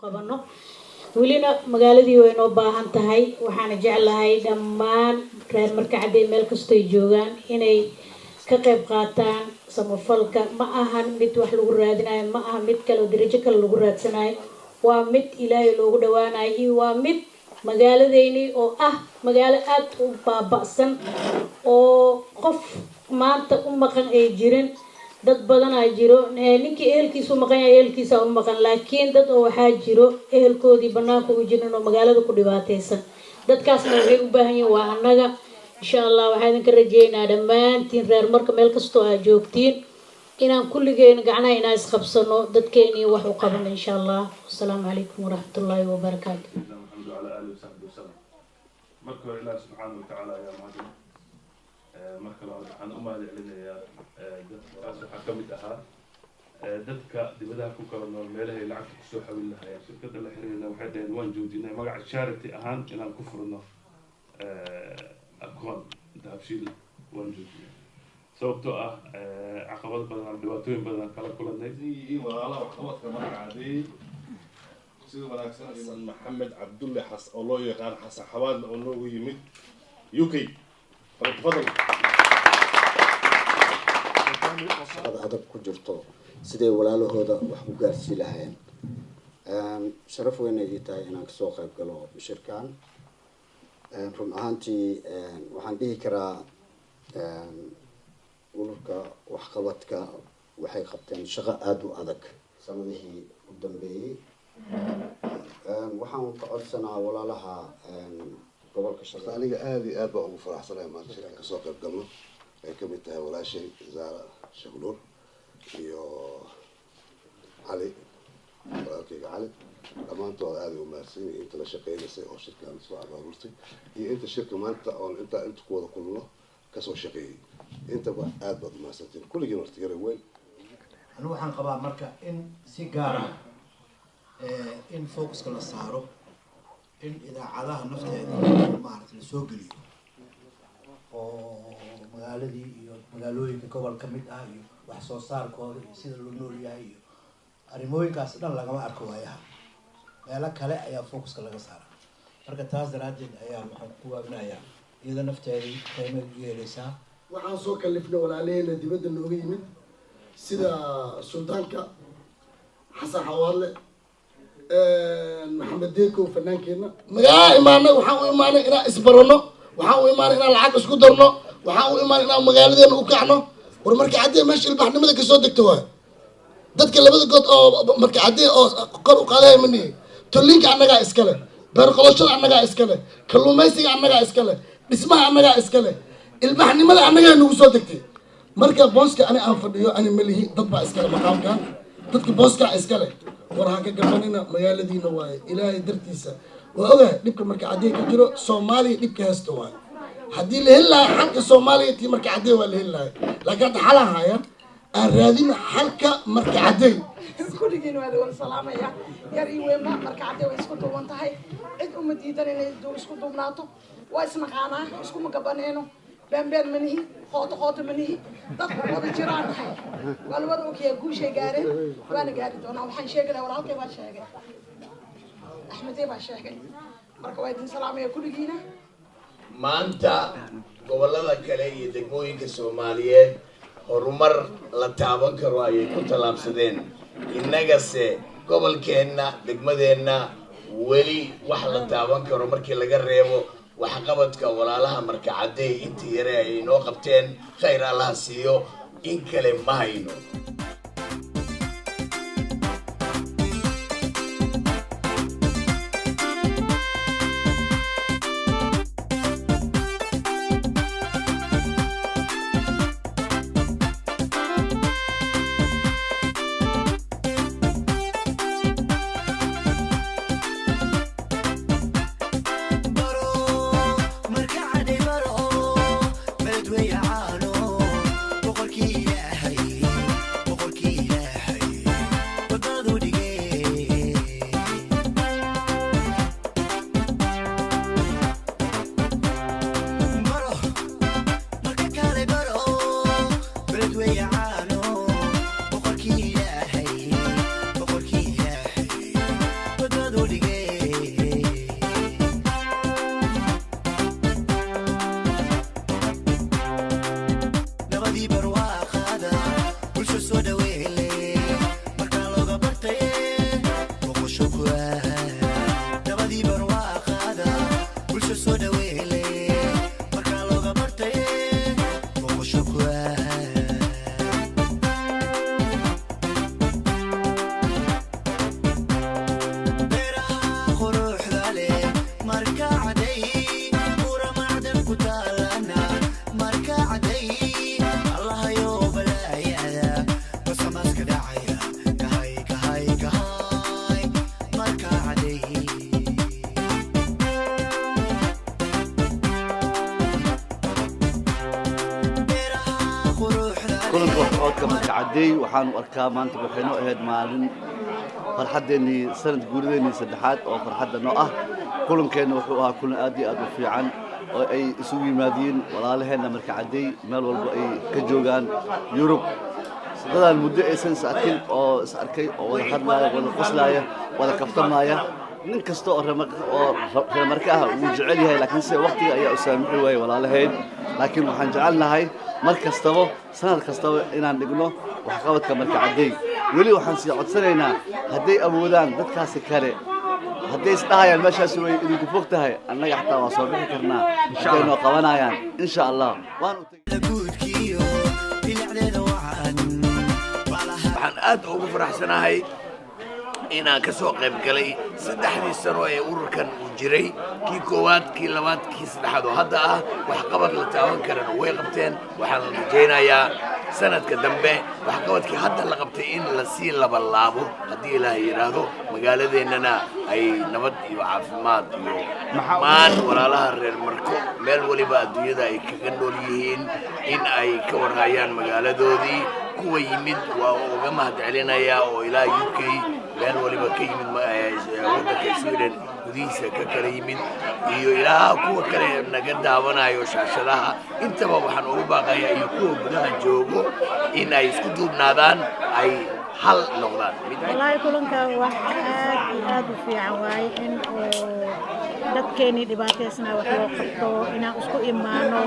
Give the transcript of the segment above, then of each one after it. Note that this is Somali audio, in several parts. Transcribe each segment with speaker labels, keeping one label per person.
Speaker 1: Qabano welina magaaladii way noo baahan tahay. Waxaana jeclahay dhammaan reer Markacadey meel kastoy joogaan inay ka qayb qaataan samafalka. Ma ahan mid wax lagu raadinayo, ma aha mid kale oo darajo kale lagu raadsanayo. Waa mid Ilaahay loogu dhawaanayo iyo waa mid magaaladeyni oo ah magaalo aada u baaba'san oo qof maanta u maqan ay jirin. Dad badanaa jiro, ninkii ehelkiisa u maqan yahay ehelkiisa u maqan, laakiin dad oo waxaa jiro ehelkoodii banaanka u jirin oo magaalada ku dhibaateysan. Dadkaasna waxay u baahan yihiin waa annaga. Insha Allah waxaa idinka rajeynaa dhammaantiin reer Marka meel kastoo aad joogtiin inaan kulligeen gacnaha inaan isqabsano, dadkeenii wax u qabano, insha Allah. Wasalaamu calaykum waraxmatullaahi wabarakaatu.
Speaker 2: محمد وعلى آله وصحبه وسلم. Marka hore Ilaah subxaana watacaala ayaa mahadsan. Marka labaad waxaan u mahad celinayaa dadkaas. Waxaa ka mid ahaa dadka dibadaha ku kala nool meelahay lacagta kusoo xawin lahaayeen. Shirkadda la xiriirna waxay dhaheen waan joojinay magaca charity ahaan inaan ku furno akoon Dahabshiil, waan joojinay sababtoo ah caqabad badan ama dhibaatooyin badan aan kala kulanay.
Speaker 3: Yihiin walaalaha waxqabadka Marka Cadeey sida wanaagsan. Xasan Maxamed Cabdulle Xas oo loo yaqaan Xasan Xabaadle oo noogu yimid UK, tafadal.
Speaker 4: Shaqada adag ku jirto siday walaalahooda wax ku gaarsii lahaayeen. Sharaf weyn ay ii tahay inaan kasoo qayb galo shirkan. Run ahaantii waxaan dhihi karaa ururka waxqabadka waxay qabteen shaqo aada u adag sanadihii u dambeeyey. Waxaan ka codsanaa walaalaha gobolka
Speaker 3: Horta aniga aada iyo aad baa ugu faraxsanahay maanta shirkan kasoo qayb galno, ay kamid tahay walaashay Zaara Sheekh Nuur iyo Cali, walaalkayga Cali. Dhammaantood aada u mahadsan yihiin, inta la shaqeynaysay oo shirkan soo abaabultay iyo inta shirka maanta oon intaa inta ku wada kulno kasoo shaqeeyey intaba, aada baad umahadsantiin kulligiin. Horta yara weyn.
Speaker 5: Anigu waxaan qabaa marka in si gaar ah in focuska la saaro in idaacadaha nafteeda maarata lasoo geliyo oo magaaladii iyo magaalooyinka gobol ka mid ah iyo wax soo saarkooda iyo sida loo nool yahay iyo arrimooyinkaas dhan lagama arko waayaha. Meelo kale ayaa focuska laga saara. Marka taas daraaddeed ayaa waxaan ku waabinayaa iyada nafteedii qiimo u yeeleysaa.
Speaker 6: Waxaan soo kalifnay walaalaheena dibadda nooga yimid sida suldaanka Xasan Xawaadle, Maxamed Dekow, fanaankeenna. Magaala imaanay, waxaan u imaanay inaan isbarano, waxaan u imaanay inaan lacag isku darno, waxaan u imaanay inaan magaaladeena u kacno. War Marka Caddee meesha ilbaxnimada kasoo degta waay. Dadka labada good oo Marka Caddee oo kor u qaadaya ma nihi. Tolliinka annagaa iskale, beer qodashada annagaa iskale, kalluumaysiga annagaa iskale, dhismaha annagaa iskale, ilbaxnimada annagaa nagu soo degtay. Marka booska ani aan fadhiyo ani malihi, dad baa iskale maqaamkan, dadka booskaa iskale. War ha ka gabanina, magaaladiina waaye. Ilaahay dartiisa waa ogahay dhibka Marka Caddee ka jiro. Soomaaliya dhibka haysta waaye. Haddii la heli lahay xalka Soomaaliya, tii Marka Caddee waa la heli lahay, laakiin hadda xalaan haya aan raadina xalka Marka Caddee.
Speaker 7: Kulligiin waa wada salaamaya, yar iyo weynba. Marka Caddee way isku duuban tahay, cid uma diidan inay isku duubnaato. Waa isnaqaanaa, iskuma gabaneyno, beenbeen manihi, qooto qooto manihi, dad wada jiraan nahay. Waa la wada ogyahay guushay gaareen, waana gaari doonaa. Waxaan sheegi lahaa walaalkay baa sheegay, Axmedey baa sheegay. Marka waa idin salaamaya kulligiina.
Speaker 8: Maanta gobollada kale iyo degmooyinka Soomaaliyeed horumar la taaban karo ayay ku tallaabsadeen. Innagase gobolkeenna, degmadeenna, weli wax la taaban karo markii laga reebo waxqabadka walaalaha Marka Caddey intii yare ay inoo qabteen, khayr Allaha siiyo, in kale ma hayno.
Speaker 9: Marka Caday baro, Beledwey caano, boqorkii Ilaahay. Kulanka waxqabadka Markacadey waxaanu arkaa maanta waxaynu ahayd maalin farxaddeenii, sanad guurideenii saddexaad oo farxadda noo ah. Kulankeenna wuxuu ahaa kulan aad iyo aad u fiican oo ay isugu yimaadiin walaalaheenna Markacadey meel walba ay ka joogaan Yurub, dadaan muddo aysan is arkin oo is arkay oo wada hadlaaya, wada qoslaaya, wada kaftamaaya. Nin kasta oo reer Marka ah wuu jecel yahay, laakiin se waqtiga ayaa u saamixi waayey walaalahayn. Laakiin waxaan jecelnahay mar kastaba, sanad kastaba, inaan dhigno waxqabadka Markacadey. Weli waxaan sii codsanaynaa hadday awoodaan dadkaasi kale, hadday isdhahayaan meeshaasi way idinku fog tahay, annaga xataa waa soo bixi karnaa hadday noo qabanayaan, insha Allah waan.
Speaker 8: Waxaan aad ugu faraxsanahay inaan ka soo qayb galay 3dii sano ee ururkan uu jiray, kii koowaad, kii labaad, kii saddexaad oo hadda ah. Waxqabad la taaban karana way qabteen. Waxaan rajaynayaa sanadka dambe waxqabadkii hadda la qabtay in lasii labalaabo haddii Ilaahay yidhaahdo, magaaladeennana ay nabad iyo caafimaad iyo dhammaan walaalaha reer Marko meel waliba adduunyada ay kaga nool yihiin in ay ka warhayaan magaaladoodii. Kuwa yimid waa uga mahad celinayaa oo ilaa UK meel waliba ka yimid, waddanka Sweden gudihiisa ka kala yimid, iyo ilaa kuwa kale naga daawanayo shaashadaha intaba, waxaan ugu baaqayaa iyo kuwa gudaha joogo in ay isku duubnaadaan, ay hal noqdaan.
Speaker 1: Wallaahi kulanka wax aad iyo aad u fiican waaye, in oo dadkeenii dhibaataysnaa wax loo qabto, inaan isku imaano.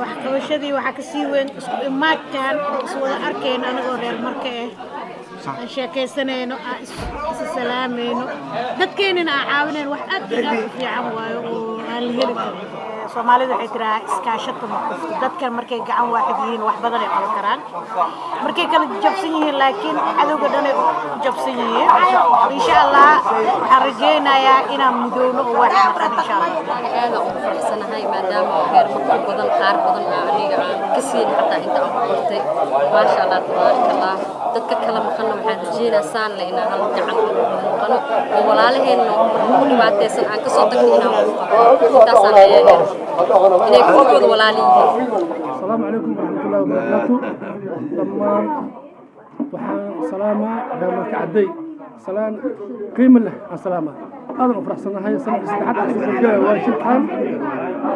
Speaker 1: Wax qabashadii waxaa kasii weyn isku imaadkan oo iswada arkayno anagoo reer Marka ah, aan sheekaysanayno, aan isa salaamayno, dadkeenina aan caawinayno. Wax aad iyo aad u fiican waayo oo aan la heli karin. Soomaalidu waxay tiraa iskaashato ma kufto. Dadkan markay gacan waaxid yihiin wax badan ay qaban karaan. Markay kala jabsan yihiin laakiin cadowga dhanay u jabsan yihiin. Insha Allah waxaan rajaynayaa inaan mudowno oo waaxid noqon, insha Allah.
Speaker 10: Aad aan ugu faraxsanahay maadaama reer Marko badan, qaar badan aan aniga aan ka siin xataa inta aan ku bartay. Maasha Allah, tabaaraka Allah. Dadka kala maqanna waxaan rajeynayaa saanle inaan hal gacan noqono oo walaalaheenna ku dhibaataysan aan kasoo tagno inaan wax u qabno. Intaasaan leeyahay reer Marko inay kulligooda walaala yihiin.
Speaker 11: Asalaamu calaykum waraxmatullahi wabarakaatu. Dhammaan waxaan salaamaa reer Marka Cadday, salaan qiimo leh aan salaamaa. Aadan u faraxsanahay sanadkii saddexaad aan soo qaybgalaya. Waa shirkan,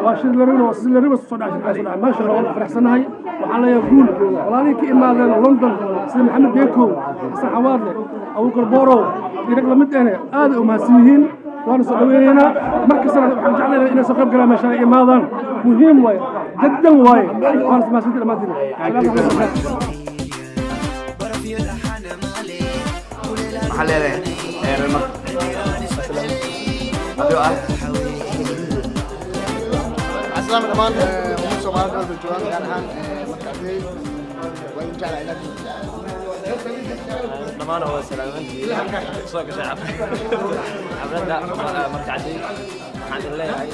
Speaker 11: waa shir la rabin oo si la rabin soo dhacay, shirkaan soo dhacay. Maasha Allah, waan faraxsanahay. Waxaan leeyahay guul walaalihii ka imaadeen London sida Maxamed Deekow, Xasan Xawaadle, Abuukar Boorow iyo rag lamid ahne. Aad ay u mahadsan yihiin, waana soo dhaweynaynaa. Markastana waxaan jeclayna inay soo qayb galaan, meeshaan ay imaadaan muhiim waaye, degdeg waaye. Waana mahadsantii dhammaantiin.
Speaker 8: Maxaa leedahay reer Marka adigoo ah?
Speaker 6: Aslaam dhammaan ummadda Soomaalida meel bay joogaan, gaar ahaan Markacadey, waa idin jeclahay ilaahi.
Speaker 12: Dhammaan waa salaamantiin soo gashay xafladda Markacadey. Waxaan idin leeyahay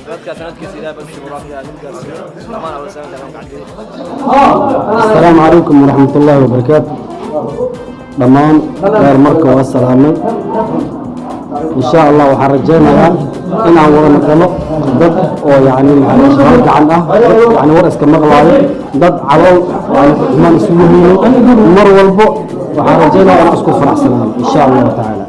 Speaker 12: sanadkaa sanadkiisa Ilaah bas muraafiya idin gaarsiiyo. Dhammaan waa salaamantiin Markacadey.
Speaker 4: Asalaamu calaykum waraxmatullaahi wabarakaatu. Dhammaan reer Marka waa salaamay. Insha Allah waxaan rajaynayaa inaan wada noqono dad oo yani maxaa hal gacan ah, dad yani war iska maqlaayo, dad calool yani xumaan isugu hayno. Mar walbo waxaan rajaynayaa inaan isku faraxsanaano, insha Allahu tacaala.